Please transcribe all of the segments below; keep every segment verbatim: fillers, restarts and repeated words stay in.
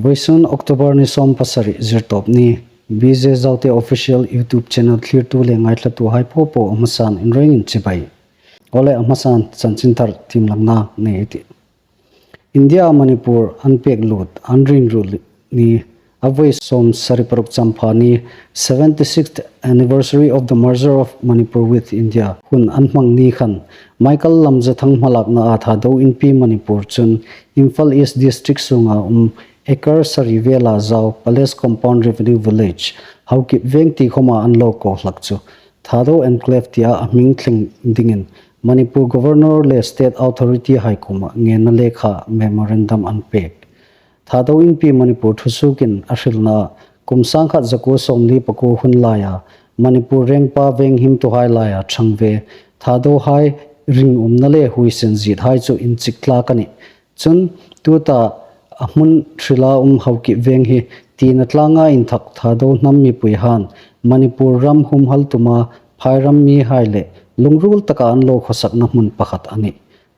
Vawisun October ni sawm pasari Zirtawp ni, B J Zaute Official YouTube channel thlirtu le ngaithlatuhai popo a hmasan inrengin chibai. Awle, a hmasan chanchinthar tiem langna nei ei tih. India Manipur an pek lut, an ring lut ni, a vawi sawm sari paruk Champha ni, seventy-sixth anniversary of the merger of Manipur with India hun an hmang ni khan, Michael Lamjathang hmalakna a Thadou Inpi Manipur chun Imphal East District sunga um acre sari vela zau Palace Compound Revenue Village, Haokip Veng ti khoma an lo ko hlak chu Thadou Enclave tia a hming thleng dingin Manipur Governor le State Authority hai kuoma ngenna lekha memorandum an pek. Thadou Inpi Manipur thusuokin a hrilna, kum sangkhat zakuo sawmli pakuo hun laia Manipur rengpa venghimtuhai laia thang ve Thadou hai ring umna le huoisen ziethai chu inchik tlak a nih. Chun tuta a hmun hrila um Haokip Veng hi tina tlanga inthak Thadou hnam mipui han Manipur ram humhal tuma phairam mihai le lungruol taka an lo khawsakna hmun pakhat a nih.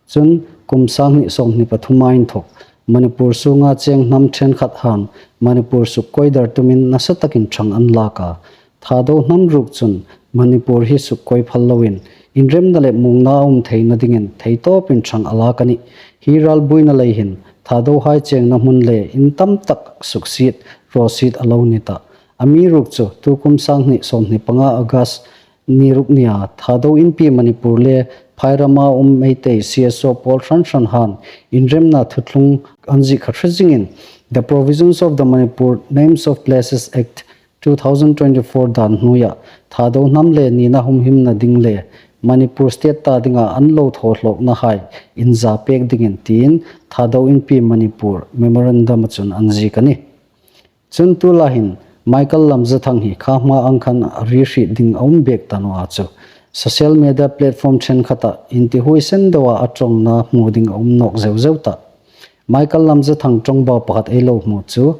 Chun kum sanghni sawmhni pathuma inthok Manipur sunga cheng hnam ṭhenkhat han Manipur sukkoidar tumin nasa takin thang an lak a. Thadou hnam ruok chun Manipur hi sukkoi phal loin inremna le muongna a um theina dingin theitawpin thang a lak a nih. Hi ralbuoina lei hin Thadou hai chengna hmun le in tam tak suksiet, rawsiet a lo ni ta. Amiruokchu tu kum sanghni sawmhni panga August ni ruk nia Thadou Inpi Manipur le phairama um Meitei C S O pawl hran hran han inremna thuthlung an ziek kha hre zingin The Provisions of the Manipur Names of Places Act two thousand twenty-four dan hnuoia Thadou hnam le nina humhimna ding le Manipur State ta dinga an lo thaw hlawkna hai inza pek dingin tiin Thadou Inpi Manipur memorandum a chun an ziek a nih. Chun tulai hin Michael Lamjathang hi kha hma ang khan a ri hriet ding a um bek ta naw a chu. Social media platform ṭhenkhata inti huoisen deua a ṭawngna hmu ding a um nawk zeu zeu ta. Michael Lamjathang ṭawngbau pakhat ei lo hmu chu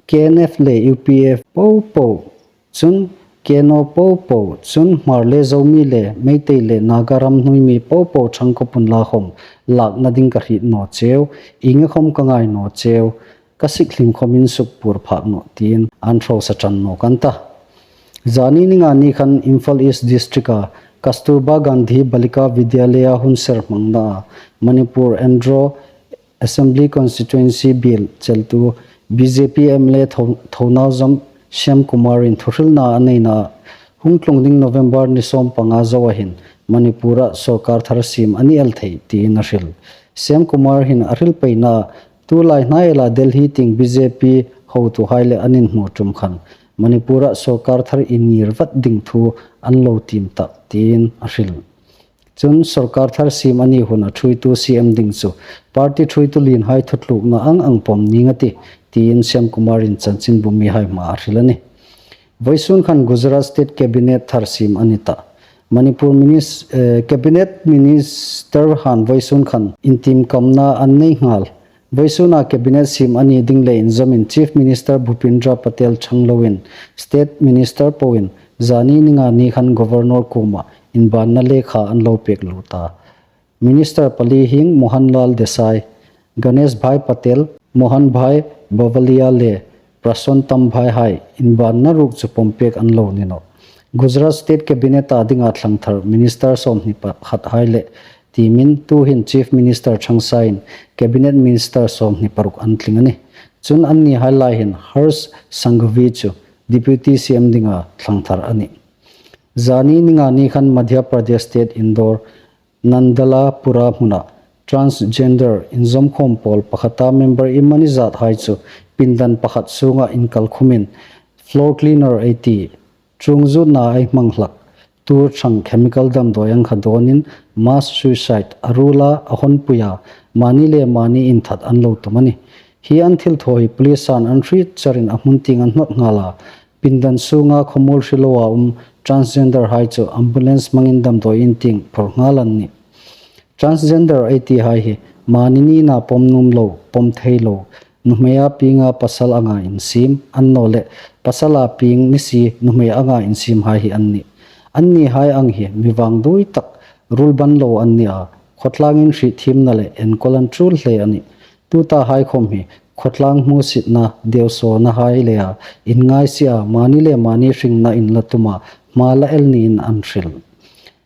K N F le U P F popo chun K N O popo chun Hmar le Zomi le Meitei le Naga ram hnuoi mi popo ṭhangkawp unla khawm lakna ding ka hriet naw cheu, ienga khawm ka ngai naw cheu, ka sik hlim khawmin suk pur phak nawh tiin an hrosa ṭan nawk an ta. Zani ni nga ni khan Imphal East District-a Kasturba Gandhi Balika Vidyalaya hun ser hmangna Manipur Andro Assembly Constituency biel cheltu B J P M L A tho-, Thounaojam Shyamkumar-in thuhrilna a neina hung tlung ding November ni sawm panga zoa hin Manipur-a sawrkar thar siem a ni el thei tiin a hril. Shyamkumar hin a hril peina tulai hnaela Delhi tieng B J P hotuhai le an inhmu ṭum khan Manipur-a sawrkar thar inngir vat ding thu an lo tiem tak tiin a hril. Chun sawrkar thar siem a ni huna thuoitu C M ding chu party thuoitu lienhai thutlukna ang ang pawm ning a tih, tiin Shyamkumar-in chanchinbu mihai hmaa a hril a nih. Vawisun khan Gujarat State Cabinet thar siem a ni ta. Manipur minis-, eh, Cabinet Minister han vawisun khan intiemkamna an nei nghal. Vawisuna Cabinet siem a ni ding le inzawmin Chief Minister Bhupendra Patel ṭhang loin State Minister poin zani ni nga ni khan Governor kuoma inbanna lekha an lo pek lut a. Minister pali hieng Mohanlal Desai, Ganesh Bhai Patel, Mohan Bhai Bavalia le Prashant Tambhai hai inbanna ruok chu pawm pek an lo ni nawh. Gujarat State Cabinet-a dinga thlang thar Minister sawmhni pakhat hai le tiemin tuhin Chief Minister ṭhang sain Cabinet Minister sawmhni paruk an tling a nih. Chun annihai lai hin Harsh Sanghvi chu Deputy C M dinga thlang thar a nih. Zani ni nga ni khan Madhya Pradesh State Indore Nandalapura hmuna transgender inzawmkhawm pawl pakhata member iemani zathai chu pindan pakhat sunga inkalkhumin floor cleaner ei ti, ṭuong zutna ei hmang hlak, tuor ṭhang chemical damdawi ang kha dawnin mass suicide a ruola a hawnpuia mani le mani inthat an lo tum a nih. Hi an thilthaw hi police-an an hriet charin a hmun tieng an hnawt nghal a, pindan sunga khawmuol hre loa um transgender hai chu ambulance hmangin damdawi in tieng phur nghal an nih. Transgender ei ti hai hi mani nina pawm nuom lo, pawm thei lo, nuhmeia pienga pasal anga insiem, annawleh pasala pieng ni si nuhmei anga insiem hai hi an nih. Annihai ang hi mi vangduoi tak, ruol ban lo an ni a, khawtlangin hrietthiemna le enkawl an tul hle a nih. Tuta hai khawm hi khawtlang hmusitna, deu sawrna hai le a, inngaisiha mani le mani hringna inla tuma hma la el niin an hril.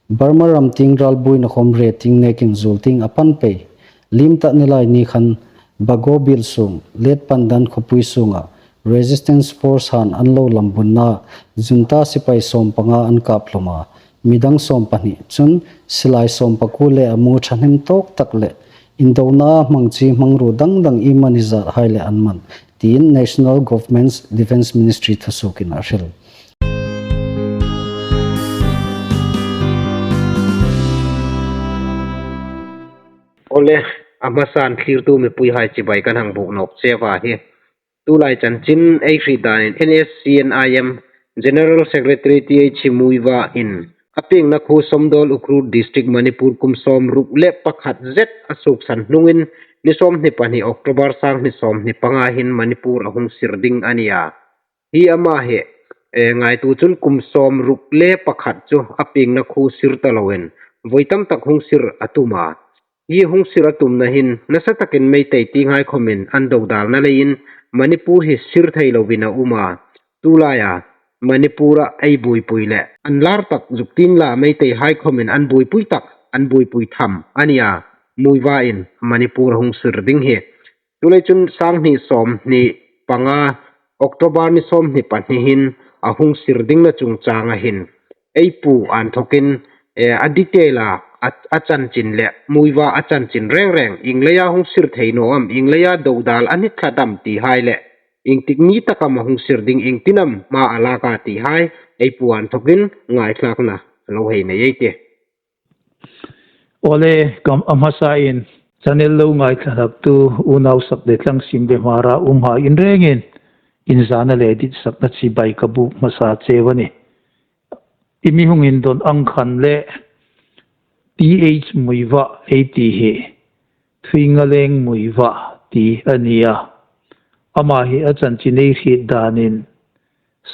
Burma ram tieng ralbuoina khom re tieng nekin zuol tieng a pan pei. Lim ta Nilaini khan Bago biel sung, Let Pandan khawpui sunga Resistance Force han an lo lambunna junta sipai sawmpanga an kap hlawm a, midang sawmpahni chun silai sawmpakuo le a mu ṭhahnem tawk tak le indona hmang chi hmangruo dang dang iemani zat hai le an man, tiin National Government's Defence Ministry thusuokin a hril. Awle, a hmasan thlirtu mipui hai chibai kan hang buk nawk che a hi. Tulai chanchin ei hriet danin N S C N I M General Secretary T H Muivah in a piengna khuo Somdal, Ukhrul District, Manipur kum sawmruk le pakhat zet a suoksan hnungin ni sawmhni pahni October sanghni sawmhni panga hin Manipur a hung sir ding a ni a. Hi ama hi, eh, ngaituo chun kum sawmruk le pakhat chu a piengna khuo sir ta loin voi tam tak hung sir a tum a. Hi hung sir a tumna hin nasa takin Meitei tienghai khawmin an dodalna leiin Manipur hi sir thei loin a um a. Tulaia Manipur-a ei buoipui le an lar tak zuk tieng la Meitei hai khawmin an buoipui tak, an buoipui tham a ni a. Muivah in Manipur a hung sir ding hi. Tulai chun sanghni sawmhni panga October ni sawmhni pahni hin a hung sir dingna chungchanga hin ei pu an thokin, eh, a detail a, a, a chanchin le Muivah a chanchin reng reng, ieng leia hung sir thei naw am, ieng leia dodal a ni tlat am ti hai le, ieng tik ni tak am a hung sir ding, ieng tin am hma a lak a ti hai ei pu an thokin ngaithlakna lo hei nei ei tih. Awle, kam a hmasain channel lo ngaithlaktu unau sak le tlang sim le Hmar-a umhai in rengin inzana le ditsakna chibai ka buk hmasa cheu a nih. I mi hung indon ang khan le T H Muivah ei ti hi Thuingaleng Muivah ti a ni a. Ama hi a chanchin ei hriet danin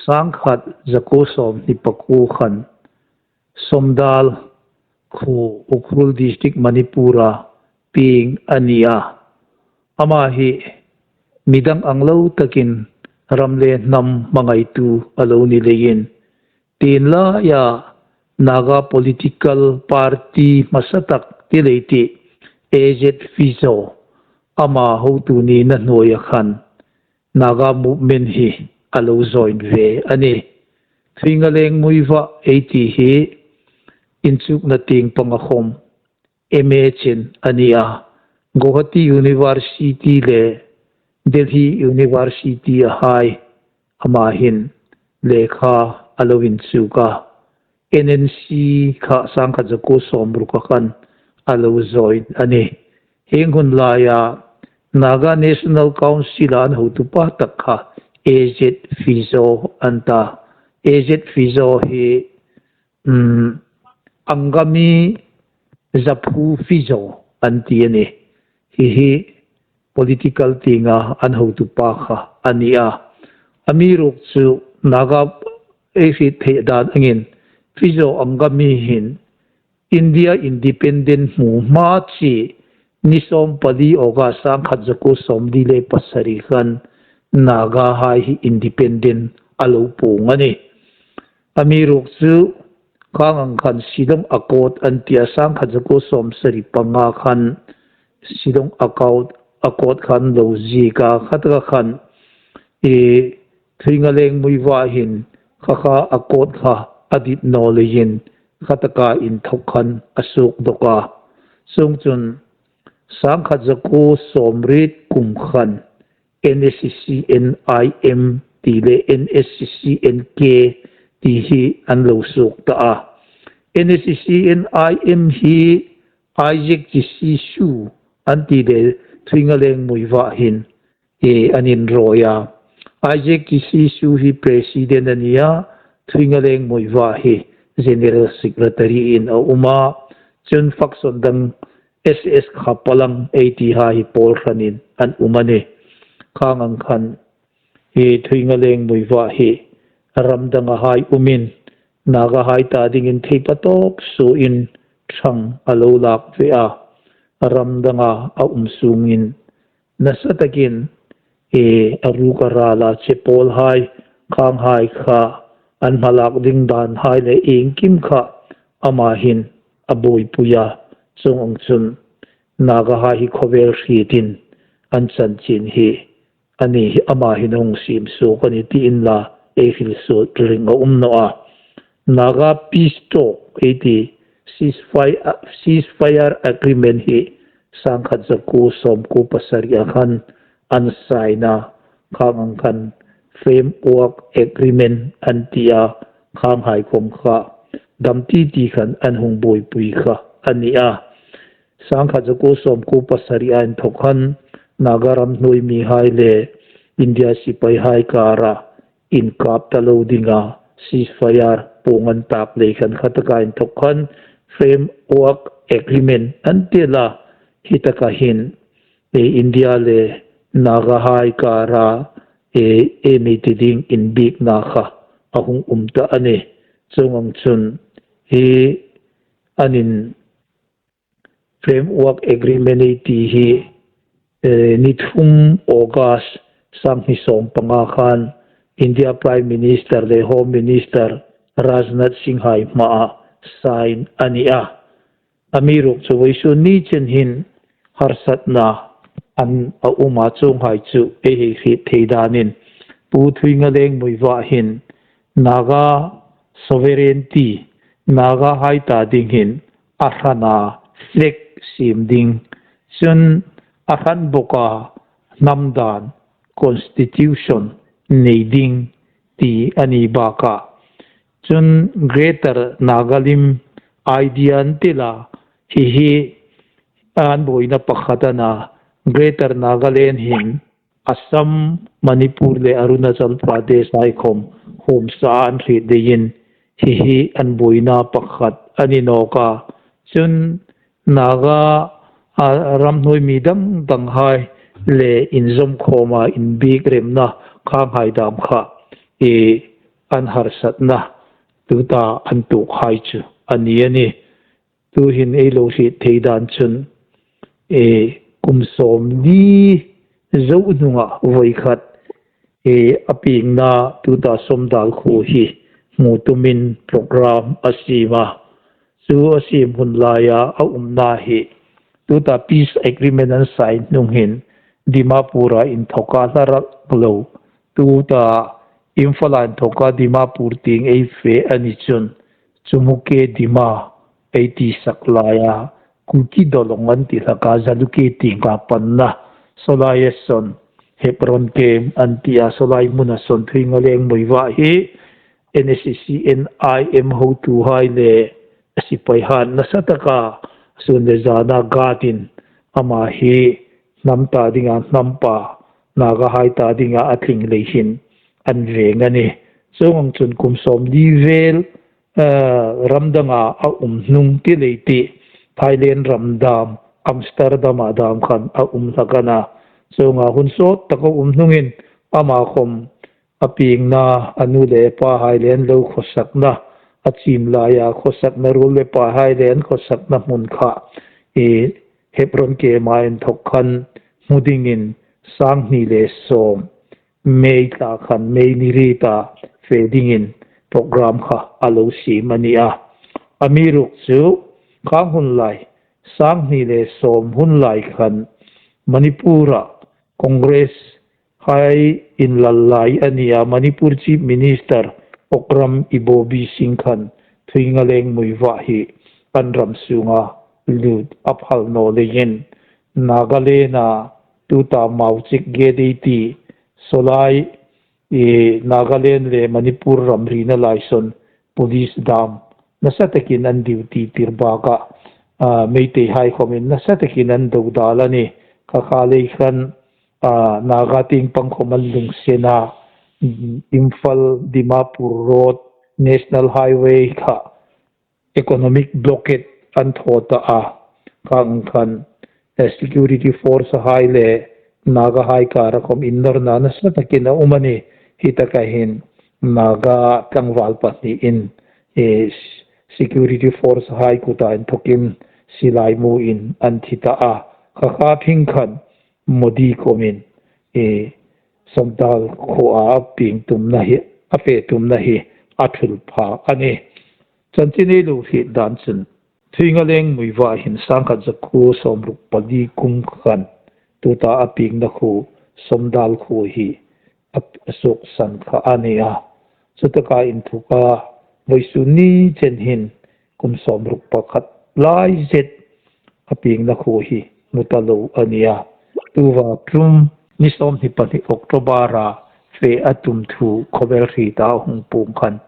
sangkhat zakuo sawmhni pakuo khan Somdal khuo, Ukhrul District, Manipur-a pieng a ni a. Ama hi midang ang lo takin ram le hnam hmangaitu a lo ni leiin, tienlaia Naga political party hmasa tak ti lei tih, A Z Fizo, ama hotu nina hnuoia khan Naga movement hi a lo join ve a nih. Thuingaleng Muivah ei ti hi inchukna tieng panga khom M A chen a ni a. Guwahati University le Delhi University-a hai ama hin lekha a lo inchuk a. N N C kha sangkhat zakuo sawmruk a khan a lo join a nih. Hieng hun laia Naga National Council-a an hotupa tak kha A Z Fizo an ta. A Z Fizo hi, um, Angami Zaphu Fizo an ti a nih. Hi hi political tienga an hotupa kha a ni a. Amiruokchu Naga ei hriet theih dan angin Fizo Angami hin India independent hmu hma chi ni sawmpali August sangkhat zakuo sawmli le pasari khan Naga hai hi independent a lo puong a nih. Amiruokchu khang ang khan Shillong Accord an ti a, sangkhat zakuo sawmsari panga khan Shillong Accord, Accord khan lo ziek a, khataka khan i Thuingaleng Muivah hin kha kha Accord kha a dit naw leiin khataka inthok khan a suok dawk a. Chuongchun sangkhat zakuo sawmriet kum khan N S C N I M ti le N S C N K ti hi an lo suok ta a. N S C N I M hi Isaac Chissisu an ti le Thuingaleng Muivah hin e, an inrawi a. Isaac Chissisu hi president a ni a, Thuingaleng Muivah hi general secretary-in a um a. Chun faction dang S S Khapalang ei ti hai hi pawl hranin an um a nih. Khang ang khan hi Thuingaleng Muivah hi ram danga hai umin Naga hai ta dingin theipa tawk suoin ṭhang a lo lak ve a. Ram danga a um sungin nasa takin e, a ruk a rala che pawlhai, khanghai kha an hmalak ding danhai le iengkim kha ama hin a buoipui a. Chuong ang chun Nagahai hi khawvel hrietin an chanchin hi a ni hi ama hin a hung siem suok a ni tiin la ei hril suok ring a um naw a. Naga peace talk ei ti, ceasefire, ceasefire agreement hi sangkhat zakuo sawmkuo pasari a khan an sign a, khang ang khan framework agreement an ti a, khanghai khom kha dam titi khan an hung buoipui kha a ni a. Sangkhat zakuo sawmkuo pasari a inthok khan Naga ram hnuoi mihai le India sipaihai kara inkap ta lo dinga ceasefire puong an tak lei khan kha taka inthok khan framework agreement an ti a, hi taka hin, e, India le Nagahai kara, e, e mi ti ding inbiekna kha a hung um ta a ni. Chuong ang chun hi an in framework agreement ei ti hi, eh, ni thum August sanghni sawmpanga khan India Prime Minister le Home Minister Rajnath Singh hai hmaa sign a ni a. Amiruokchu vawisun ni chen hin harsatna an a um a, chuonghai chu ei hei hriet thei danin Pu Thuingaleng Muivah hin Naga sovereignty, Nagahai ta ding hin a hrana flag siem ding, chun a hran bawka hnam dan constitution nei ding ti a ni baka. Chun Greater Nagalim idea an ti la, hi hi an buoina pakhat a na, Greater Nagaland hin Assam, Manipur le Arunachal Pradesh hai khom huom sa an hriet deiin hi hi an buoina pakhat a ni nawk a. Chun Naga, a, ram hnuoi mi dang danghai le inzawm khawma inbiek remna khanghai dam kha, e, an harsatna tuta an tuokhai chu a ni a ni. Tuhin ei lo hriet thei dan chun, e, kum sawmli zo hnunga voi khat, e, a piengna tuta Somdal khuo hi hmu tumin program a siem a. Chu a siem hun laia a umna hi tuta peace agreement an sign hnung hin Dimapur-a inthoka hla rak lo, tuta Imphal-a inthoka Dimapur tieng ei fe a ni chun, Chumukedima ei ti sak laia, Kuki Dolong an ti hlaka Jalukie tienga panna, sawlai a sawn Hebron Camp an ti a, sawlai hmuna sawn Thuingaleng Muivah hi N S C C N I M hotuhai le a sipaihan nasa taka sun le zana guard-in ama hi hnam ta dinga hnampa, Nagahai ta dinga a tling lei hin an veng a ni. Chuong ang chun kum sawmli vel, eh, ram danga a um hnung ti lei ti, Thailand ram dam, Amsterdam-a dam khan a um hlak a na. Chuonga hun sawt taka um hnungin ama khom a piengna, a nu le pahai le an lo khawsakna, a chim laia khawsakna ruol le pahai le an khawsakna hmun kha, e, Hebron Camp-a inthok khan hmu dingin sanghni le sawm May thla khan, May ni rieta fe dingin program kha a lo siem a ni a. Amiruokchu khang hun lai, sanghni le sawm hun lai khan Manipur-a Congress hai inlal lai a ni a, Manipur Chief Minister Okram Ibobi Singh khan Thuingaleng Muivah hi an ram sunga lut a phal naw leiin Nagaland-a tuta Mauchik Gate ei ti sawlai, e, Nagaland le Manipur ramrina lai sawn police dam nasa takin an duty tir baka, a, Meiteihai khomin nasa takin an dodal a ni. Kha kha lei khan, a, Naga tieng pang khom an lungsen a, Imphal Dimapur Road, National Highway kha economic blockade an thaw ta a, khang khan, eh, security force hai le Nagahai kara khom innorna nasa takin a um a ni. Hi taka hin Naga tlangval pahniin, eh, security force hai kuta inthokin silai muin an thi ta a. Kha kha phing khan Modi khomin, eh, Somdal khuoa a pieng tumna hi, a fe tumna hi a ṭhul pha a nih. Chanchin ei lo hriet dan chun, Thuingaleng Muivah hin sangkhat zakuo sawmruk pali kum khan tuta a piengna khuo Somdal khuo hi a, a suoksan kha a ni a. Chutaka inthoka vawisun ni chen hin kum sawmruk pakhat lai zet a piengna khuo hi hmu ta lo a ni a. Tuta ṭum ni sawmhni pahni October-a fe a tum thu khawvel hrieta a hung puong khan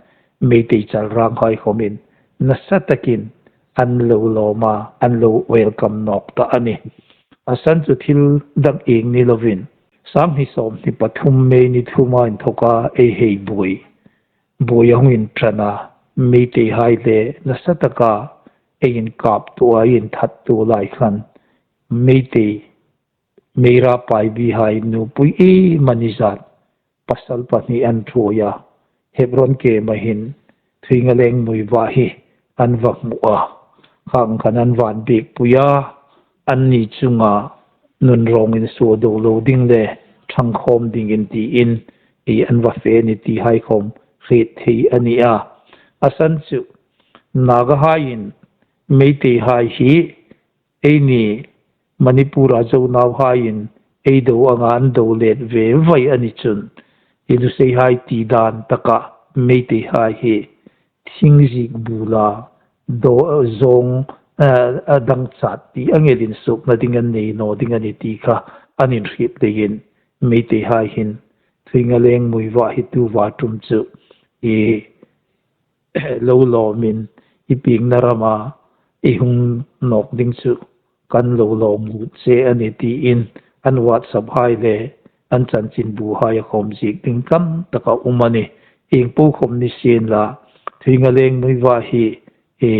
Meitei chalranghai khawmin nasa takin an lo lawm a, an lo welcome nawk ta a nih. A san chu thil dang ieng ni lovin, sanghni sawmhni pathum May ni thuma inthoka ei hei buoi, buoi a hung inṭan a, Meiteihai le nasa taka ei inkaptu a, ei inthattu lai khan Meitei Meira Paibihai nupui iem a ni zat pasal pahni an ṭhuoi a, Hebron kema hin Thuingaleng Muivah hi an va hmu a. Khang khan an va inbiekpui a, anni chunga nunrawng insuo do lo ding le ṭhang khawm dingin tiin ei an va fe a nih ti hai khawm hriet thei a ni a. A san chu Nagahaiin Meiteihai hi eini Manipur-a Zo nauhaiin ei do anga an do let ve vai a ni chun, i Luseihai ti dan taka Meiteihai hi thingzikbula do, zawng, eh, a dang chat ti ang elin suokna ding an nei naw ding a nih ti kha an inhriet leiin Meiteihai hin Thuingaleng Muivah hi tuta ṭum chu i lo lawmin i piengna rama i hung nawk ding chu kan lo lawm ngut che a nih tiin an WhatsApp-hai le an chanchinbuhai a khawm ziek ding tam tak a um a nih. Ieng po khawm ni sien la, Thuingaleng Muivah hi, e,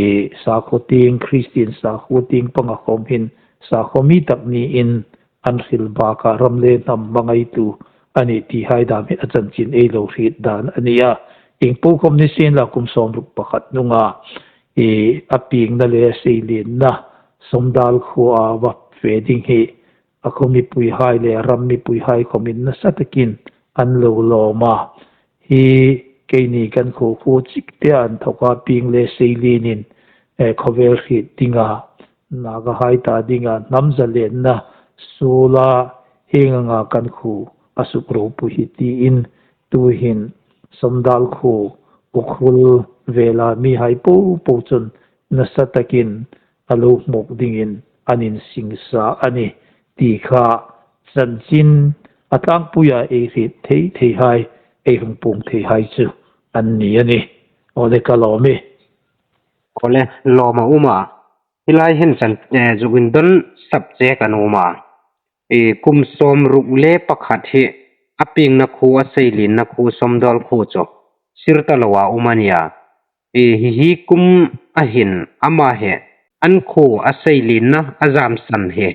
sakhuo tieng, Christian sakhuo tieng panga khawm hin sakhuo mi tak niin an hril baka ram le hnam hmangaitu a nih ti hai dam hi a chanchin ei lo hriet dan a ni a. Ieng po khawm ni sien la kum sawmruk pakhat hnunga, e, a piengna le a seilienna Somdal khuoa va fe ding hi a khuo mipuihai le ram mipuihai khawmin nasa takin an lo lawm a. Hi keini kan khuo khuo chik te an thoka pieng le seilienin, eh, khawvel hriet dinga, Nagahai ta dinga hnam zalenna suola hieng anga kan khuo a suk ropui hi tiin tuhin Somdal khuo, Ukhrul vela mihai po po chun nasa takin a lo hmuok dingin an insingsa a nih ti kha chanchin a tlangpuia ei hriet thei theihai, ei hung puong theihai chu an ni a nih. Awle ka lawm e. Awle, lawm a um a. Hi lai hin chan, eh, zuk indon sap che kan um a. E, kum sawmruk le pakhat hi a piengna khuo, a seilienna khuo Somdal khuo chu sir ta loa um a nih a. E, hi hi kum a hin ama hi an khuo a seilienna a zamsan hi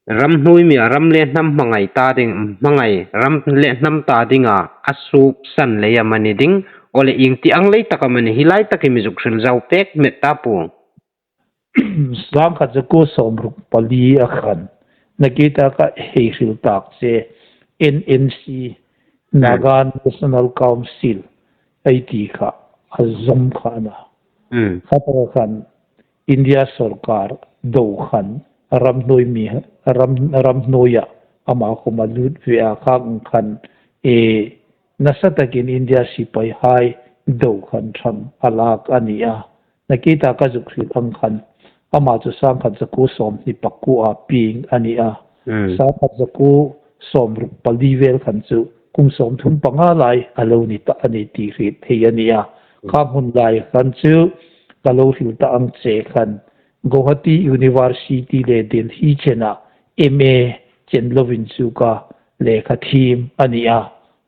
ramhnuoi mi a ram le hnam hmangai ta ding, hmangai ram le hnam ta dinga a suoksan lei am a ni ding, awle ieng ti ang lei tak am a ni, hi lai tak hi mi zuk hril zau pek met ta pu. Sangkhat zakuo sawmruk pali a khan, nakie taka hei hril tak che, N N C, Hmm. Naga National Council, ei ti kha a zawm kha a na. Hmm. Kha taka khan India sawrkar do khan ramhnuoi mi, ram, ramhnuoia ama khawm a lut ve a, khang khan, e, nasa takin India sipaihai do khan ṭhang a lak a ni a. Nakie taka zuk hril ang khan ama chu sangkhat zakuo sawmhni pakuoa pieng a ni a. Hmm. Sangkhat zakuo sawmruk pali vel khan chu kum sawmthum panga lai a lo ni ta a nih ti hriet thei a ni a. Hmm. Kha hmun lai khan chu ka lo hril ta ang che khan Guwahati University le Delhi chena M A chen lovin chu ka lekha thiem a ni a.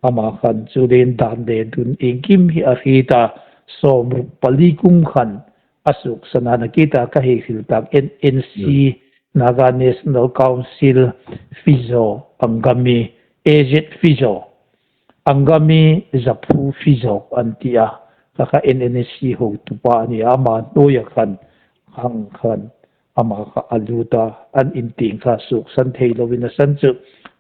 Ama khan chu len dan le dun iengkim hi a hriet a, sawmruk pali kum khan a suoksan a, nakie taka hei hril tak N N C, Hmm. Naga National Council, Fizo, Angami, A Z Fizo, Angami Zaphu Fizo an ti a, kha kha N N C hotupa a ni a, ama hnuoia khan, khang khan, ama kha a lut a, an in tieng kha suoksan thei lovin a san chu,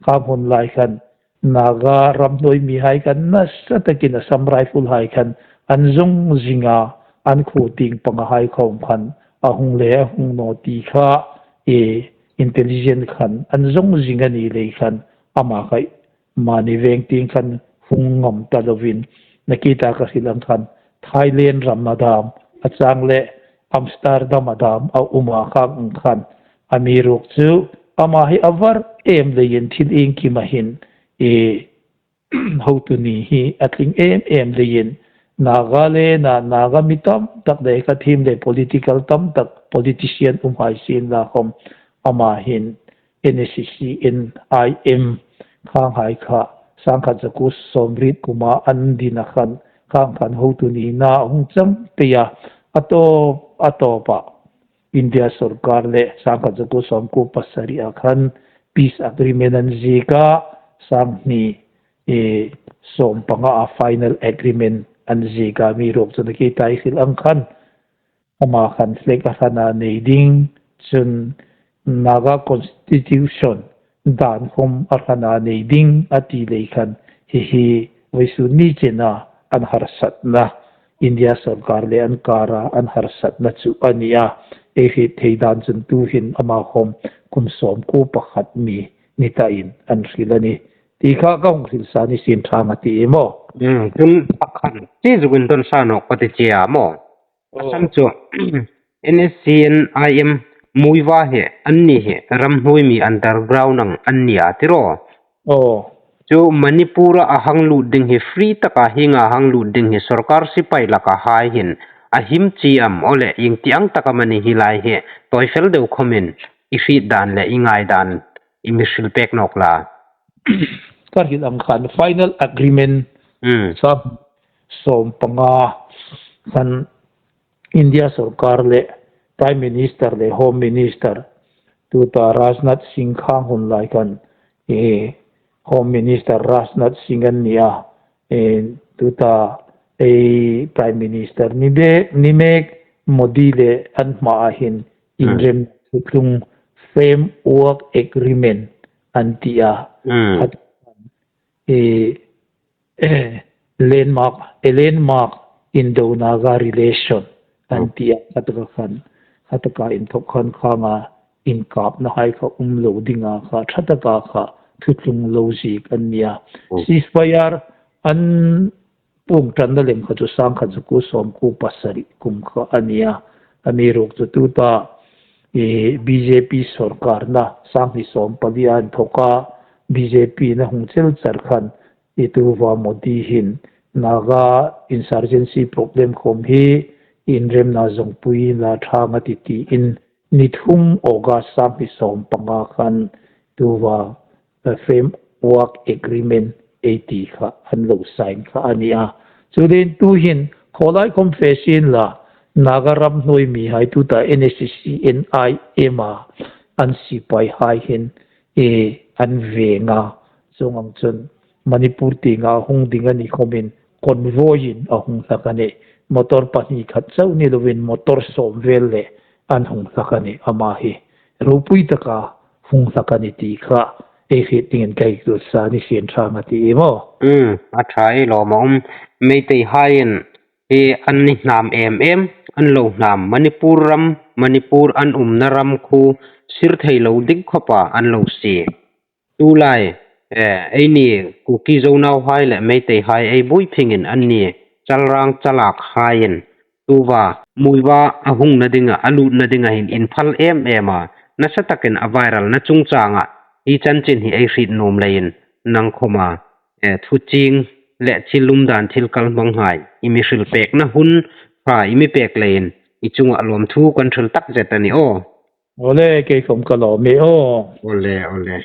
kha hmun lai khan, Naga ramhnuoi mihai khan nasa takin Assam Rifle hai khan an zong zing a, an khuo tieng panga hai khawm khan a hung le a hung naw ti kha, e, intelligence khan an zong zing a ni lei khan ama kha mani veng tieng khan hung ngam ta lovin, nakie taka hril ang khan Thailand ram a dam, a chang le Amsterdam a dam a um a, khang ang khan amiruokchu ama hi a var em leiin thil iengkima hin, e, hotu ni hi a tling em em leiin Naga le na, Naga mi tam tak le ka thim le political tam tak politician um hai sien la khawm ama hin N S C N I M khang hai kha sangkhat zakuo sawmriet kuma an din a khan khang khan hotu ni na hung chang pei a, a tawp, a tawpa India sorkar le sangkhat zakuo sawmkuo pasari a khan peace agreement an ziek a, sanghni, e, sawmpanga a final agreement an ziek a, amiruokchu nakie taka hril ang khan ama khan flag a hrana nei ding, chun Naga Constitution dan khawm a hrana nei ding a ti lei khan hi hi vawisun ni chena an harsatna, India sorkar le an kara an harsatna chu a ni a. Ei hriet thei dan chun tuhin ama khawm kum sawmkuo pakhat mi ni tain an hril a nih ti kha ka hung hril sa ni sien ṭha a ti maw. Hmm, chun pakhat ti zukin ton sa nawk ka ti che a maw. A san chu, N S C N I M Muivah hi, anni hi ramhnuoi mi underground ang an ni a tiraw. Aw. Chu Manipur-a a hang lut ding hi free taka hienga hang lut ding hi sorkar sipai laka hai hin a him chi am, aw le ieng ti ang taka mani hi lai hi tawi fel deu khawmin i hriet dan le i ngai dan i mi hril pek nawk la. Ka hril ang khan final agreement, hmm, sawmpanga khan India sorkar le Prime Minister le Home Minister tuta Rajnath Singh khang hun lai khan, e, Home Minister Rajnath Singh an ni a, e, tuta ei Prime Minister ni be, ni mek Modi le an hmaa hin, hmm, inrem thuthlung framework agreement an ti a. Hmm. Khat, e, e, landmark, a landmark Indo-Naga relation an, hmm, ti a, khataka khan, khataka inthok khan khanga inkapna hai kha um lo dinga kha, ṭhataka kha thuthlung lo ziek an ni a. Hmm. Ceasefire an puong ṭanna lem kha chu sangkhat zakuo sawmkuo pasari kum kha a ni a. Amiruokchu tuta, e, B J P sorkarna sanghni sawmpali a inthoka B J P-in a hung chel char khan, e, tuta Modi hin Naga insurgency problem khawm hi inremna zongpui la ṭha a tih tiin ni thum August sanghni sawmpanga khan tuta, e, framework agreement ei ti kha an lo sign kha a ni a. Chuleiin tuhin khawlai khawm fe sien la, Naga ramhnuoi mihai tuta N S C N I M-a an sipaihai hin, e, an veng a, chuong ang chun Manipur tienga hung ding a ni khawmin convoy-in a hung hlak a nih. Motor pahni khat chau ni lovin motor sawm vel le an hung hlak a nih. Ama hi ropui taka hung hlak a nih ti kha ei hriet dingin ka hei hril sa ni sien ṭha a ti maw. Hmm, a ṭha ei lawm a um. Meiteihaiin hi an ni hnam em em, an lo hnam Manipur ram, Manipur an umna ram khu sir thei lo ding khawpa an lo sie. Tulai, eh, eini Kuki Zo nauhai le Meiteihai ei buoi phingin anni chalrang chalakhaiin tuta Muivah a hungna dinga, a lutna dinga hin inphal em em a, nasa takin a viralna chungchanga hi chanchin hi ei hriet nuom leiin nang khawma, eh, thuchieng le thil umdan thil kalhmanghai i mi hril pekna hun ṭha i mi pek leiin i chunga lawmthu kan hril takzet a nih aw. Awle, kei khawm ka lawm e aw. Awle, awle.